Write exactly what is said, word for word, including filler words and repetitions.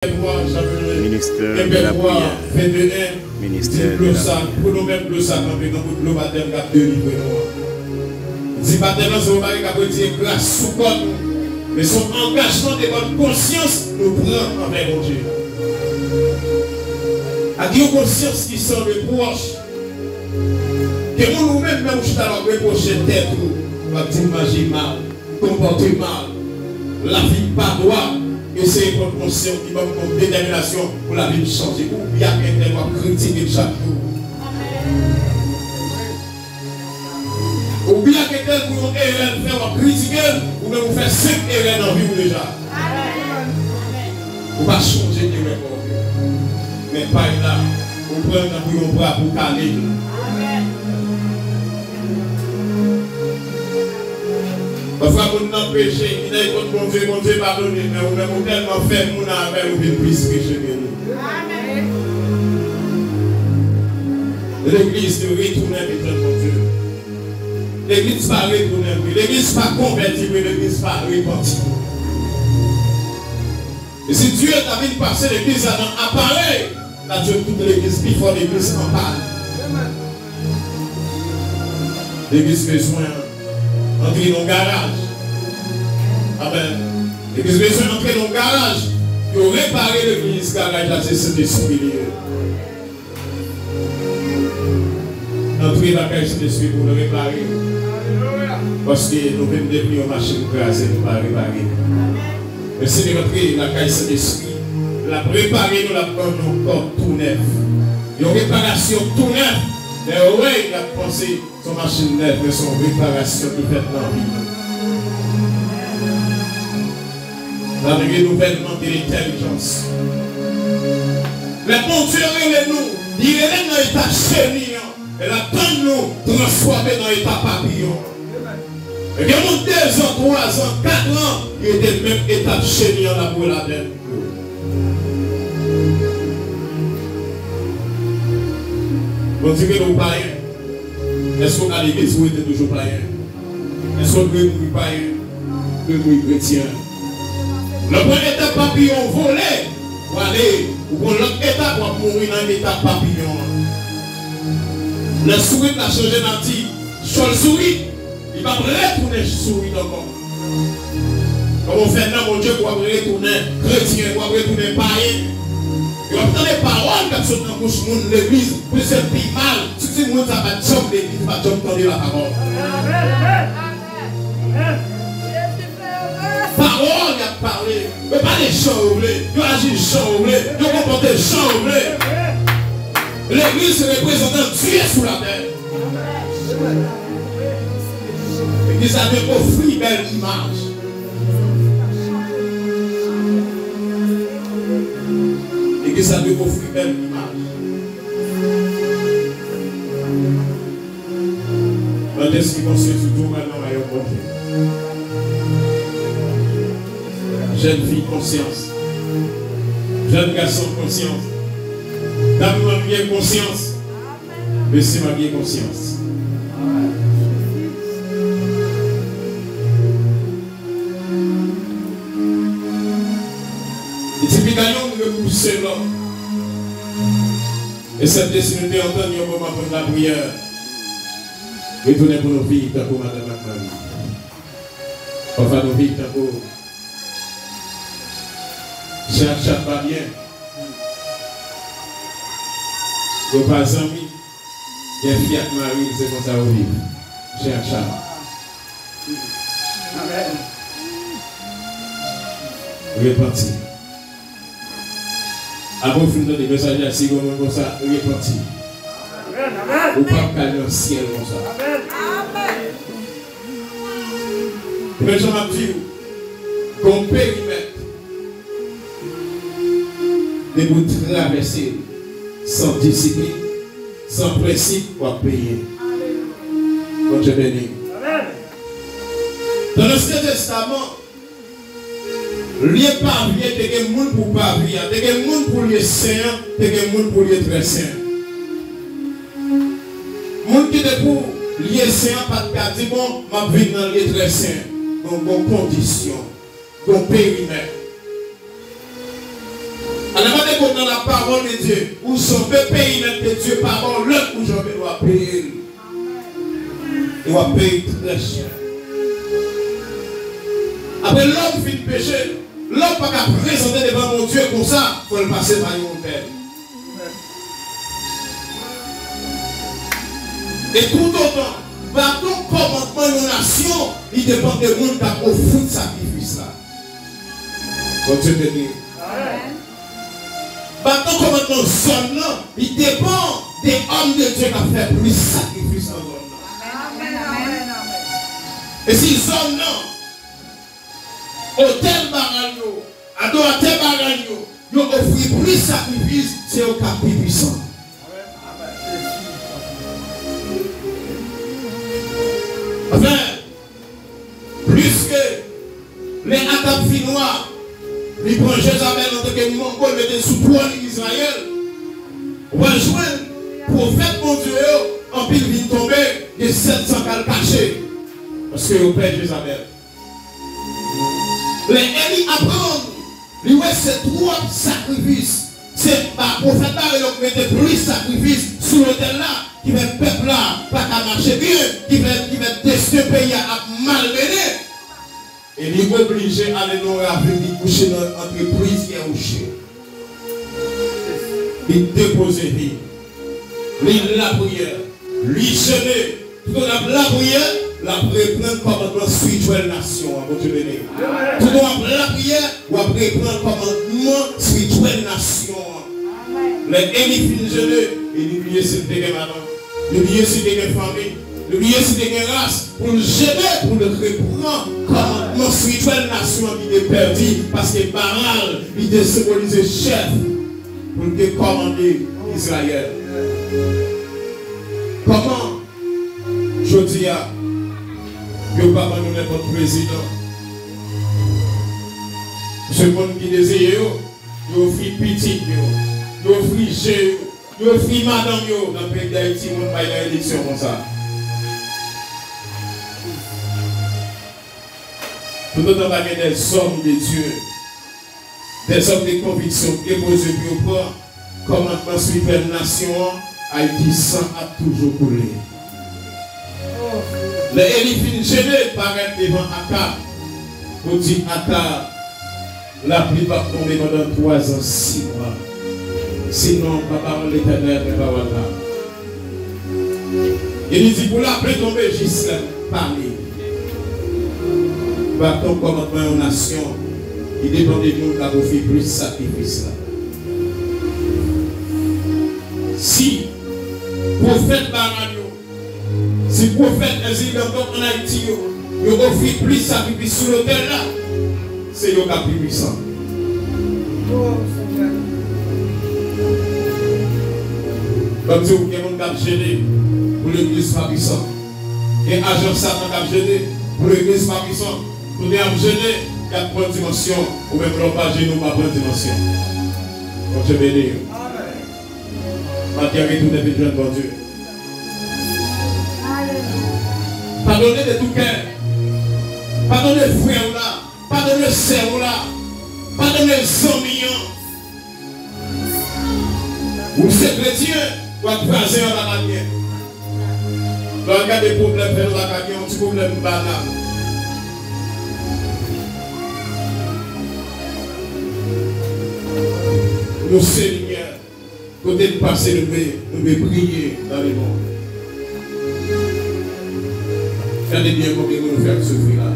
Ministère de la prière. Ministère de la prière. Pou nou menm dlo sa kanpe tankou dlo batèm k ap delivre nou an. Di batèm nan se yon bagay k ap retire kras sou kò nou. Men se yon angajman de bòn konsyans nou pran anvè Bondye. Ak yon konsyans ki san repwòch. Ke moun ou menm, menm ou chita w ap repwoche tèt ou, w ap di m manje mal, m konpòte mal, lavi m pa dwat, eseye pran konsyans, ki ban m yon detèminasyon pou lavi m chanje. Ou byen ak entèl w ap kritike l chak jou. Ou byen ak entèl pou yon erè l fè w ap kritike l, ou menm ou fè senk erè nan vi w deja. Ou pa chonje erè pa w fè. Men pay la, ou pran l nan pou yon bra pou kale l. Pafwa moun nan peche, li nan kot Bondye, Bondye padone, men ou menm ou tèlman fè moun avè l, ou vin plis peche ke li. Legliz te retounen vin jwenn Bondye. Legliz pa retounen vre. Legliz pa konvèti vre. Legliz pa repanti vre. E si Dye ta vin pase legliz la nan aparèy, l ap jwenn tout legliz pi fò legliz an pàn. Legliz bezwen antre nan garaj. Amèn. Legliz bezwen antre nan garaj. Yo repare legliz, garaj la se Sentespri li ye. Antre lakay Sentespri pou l repare. Paske nou vin devni yon machin kraze, nou pa repare. Men si nou antre lakay Sentespri, l ap repare nou, l ap ban nou kò tou nèf. Yon reparasyon tou nèf. Lè w wè, y ap panse se yon machin nèf, men se yon reparasyon ki fèt nan vi nou. L ap renouvèlman de lentèlijans. Lè Bondye rele nou, li rele n nan etap cheni an, e l ap tann nou transfòme nan etap papiyon an. E gen moun dezan, twazan, katran, yo te menm etap cheni an l ap wè ladan l. Bondye rele w payen. Èske w ka legliz ou rete toujou payen? Èske w dwe mouri payen? Dwe mouri kretyen? Lè w pran etap papiyon w vole, w ale, ou pran lòt etap, w ap mouri nan etap papiyon an. Lè sourit la chanje nati, chòl sourit, li p ap retounen sourit ankò. Kòman w fè nan Bondye pou w ap retounen kretyen, pou w ap retounen payen? Yo ap tande pawòl k ap sot nan bouch moun legliz, plizyè pi mal, si ti moun sa pa t janm legliz, pa t janm tande lapawòl. Pawòl y ap pale, yo pale jan yo vle, yo aji jan yo vle, yo konpòte jan yo vle. Legliz se reprezantan Dye sou latè. Legliz la dwe ofri bèl imaj. Legliz la dwe ofri bèl imaj. Lòt èspri konsyans ou tou pral nan wayòm Bondye. Jèn fi konsyans. Jèn gason konsyans. Dam nan byen konsyans. Mesye, pa gen konsyans. Li di piga youn repouse lòt. E sèt de si nou te antann yon moman pou lapriyè, retounen pou nou viv tankou madanm ak mari. Pafwa nou viv tankou chen ak chat pa byen. Yo pa zanmi. Gen fi ak mari, se konsa yo viv. Chen ak chat. Repanti. Apre w fin tande mesaj la, si gen yon moun konsa, repanti. Ou p ap ka al nan syèl konsa. Men jan m ap di w, gon perimèt depi w travèse l san disiplin, san prensip, w ap peye. Bondye beni w. Nan Ansyen Testaman, lye pavi a, te gen moun pou pavi a, te gen moun pou lye sen an, te gen moun pou lye trè sen an. Moun ki te pou lye sen an pa t ka di, "Bon, m ap viv nan lye trè sen." Non, gon kondisyon, gon perimèt. Alè gade kòman nan la parole de Dieu, ou janbe peyi nèg ke Dye pa ba w lè ou janbe l w ap peye l. E w ap peye l trè chè. Apre lòm fin peche, lòm pa ka prezante devan Bondye konsa, fò l pase pa yon lòt. E toutotan, baton kòmandman yon nasyon, li depann de moun k ap ofri sakrifis la. Bondye beni. Baton kòmandman zòn nan, li depann de òm de Dye k ap fè plis sakrifis nan zòn nan. E si zòn nan, otèl Baal yo, adoratè Baal yo, yo ofri plis sakrifis, se yo k ap pi pwisan. Anfen, pliske lè Akab fin wa, li pran Jezabèl antanke mango, l mete l sou twòn Izrayèl. W a jwenn pwofèt Bondye yo, anpil vin tonbe, gen sèt san k al kache, paske yo pè Jezabèl. Lè Eli aprann, li wè se twòp sakrifis. Se ba pwofèt la yo k mete plis sakrifis sou lotèl la, ki fè pèp la pa ka mache byen, ki fè, ki fè desten peyi a ap malmennen. Eli oblije ale nan yon ravin, li kouche nan, antre plizyè woche. Li depoze vi. Li lapriyè. Li jene. Toutan w ap lapriyè, l ap reprann kòmandman espirityèl nasyon an. Bondye beni w. Toutan w ap lapriyè, w ap reprann kòmandman espirityèl nasyon an. Lè Eli fin jene, Eli bliye si l te gen madanm. Li bliye si l te gen fanmi. Li bliye si l te gen ras. Pou l jene, pou l reprann kòmandman espirityèl nasyon an ki te pèdi, paske Baal, li te senbolize chèf pou l te kòmande Izrayèl. Kòman jodi a, yo pa ban nou nenpòt prezidan? Se moun ki deziye yo, yo ofri pitit yo, yo ofri je yo, yo ofri madanm yo. Nan peyi Dayiti, moun pa al nan eleksyon konsa. Toutotan pa gen dèzòm de Dye, dèzòm de konviksyon depoze pou yo pran kòmandman espirityèl nasyon an, Ayiti, san ap toujou koule. Lè Eli fin jene, l parèt devan Akab pou di Akab, lapli p ap tonbe pandan twazan, sis mwa. Sinon, pa pawòl Letènèl, men pawòl pa m. Eli di pou lapli tonbe jis lè m pale. Baton kòmandman yon nasyon, li depann de moun k ap ofri plis sakrifis la. Si pwofèt Baal yo, si pwofèt Ezili Dandòk ann Ayiti yo, yo ofri plis sakrifis sou lotèl la, se yo k ap pi pwisan. Ban m di w, gen moun k ap jene pou legliz pa pwisan. Gen ajan Satan k ap jene pou legliz pa pwisan. Toutan y ap jene, y ap pran dimansyon. Ou menm lè w pa jene, ou pa pran dimansyon. Bondye beni w. Maten retounen vin jwenn Bondye. Padone de tou kè. Padone frè w la. Padone sè w la. Padone zanmi an. Ou se kretyen, w ap kraze anba kamyon. Lè w gade pwoblèm fè anba kamyon, yon ti pwoblèm banal. Nou se limyè. Kote n pase, nou dwe, nou dwe briye nan lemonn. Gade byen konbyen moun nou fè ap soufri la.